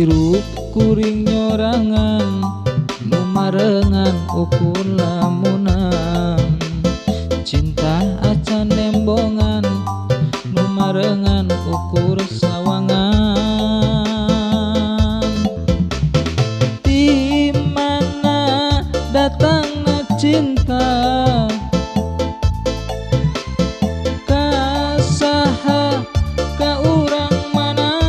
Hirup kuring nyorangan nu marengan ukur lamunan. Cinta acan nembongan nu marengan ukur sawangan. Di mana datangna cinta, kasaha ka urang mana?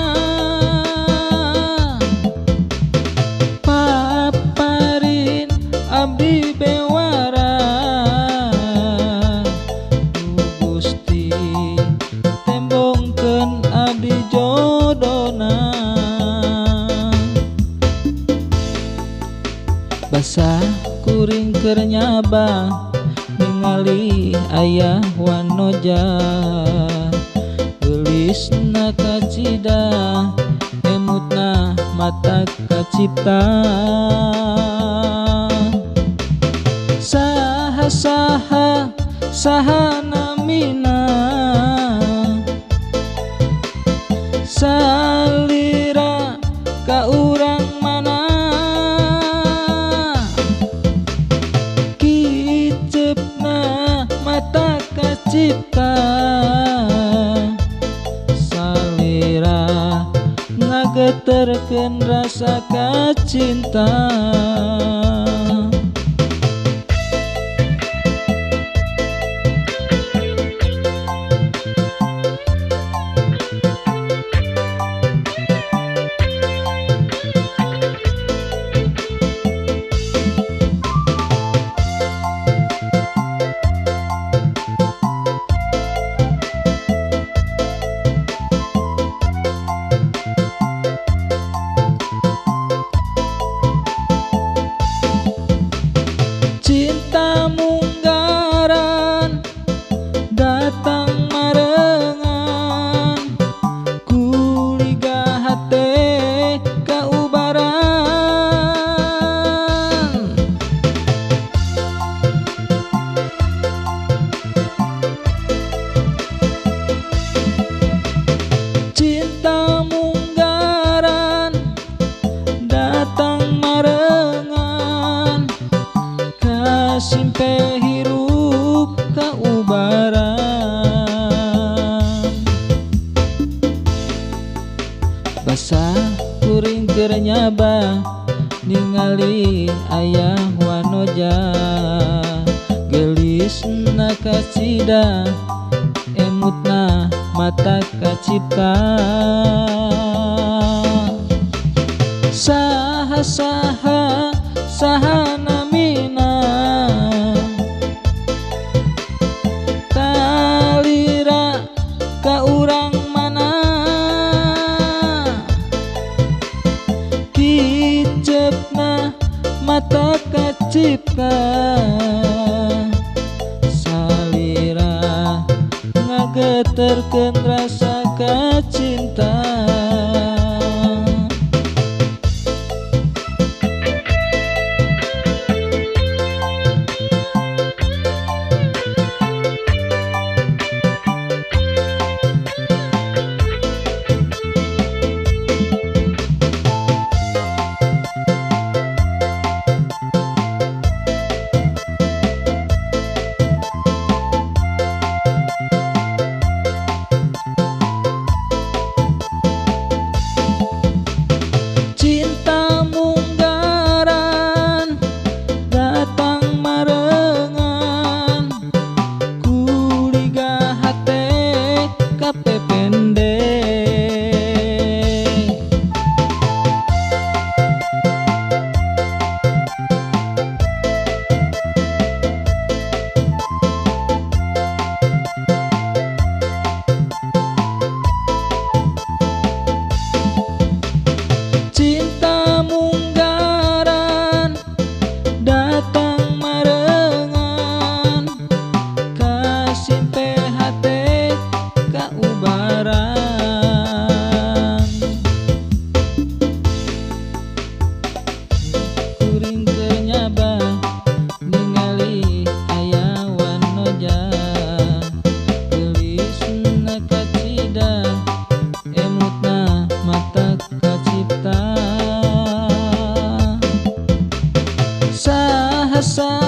Paparin abdi bewara, Gusti tembongkeun abdi jodona. Basa kuring keur nyaba ningali ayah wanoja, geulisna kacida emutna mata kacipta. Saha saha saha namina, salira ka urang mana? Kicepna mata kacipta, salira ngageterkeun rasa kacinta. Cinta munggaran datang marengan, kuliga hate kaubaran. Cinta munggaran datang marengan, kasimpe hirup kaubaran. Basa kuring keur nyaba ningali ayah wanoja, geulisna kacida emutna mata kacipta. Saha saha saha namina, talira ka urang mana? Kicepna mata kacipta, salira ngageterkeun rasa kacinta. rasa.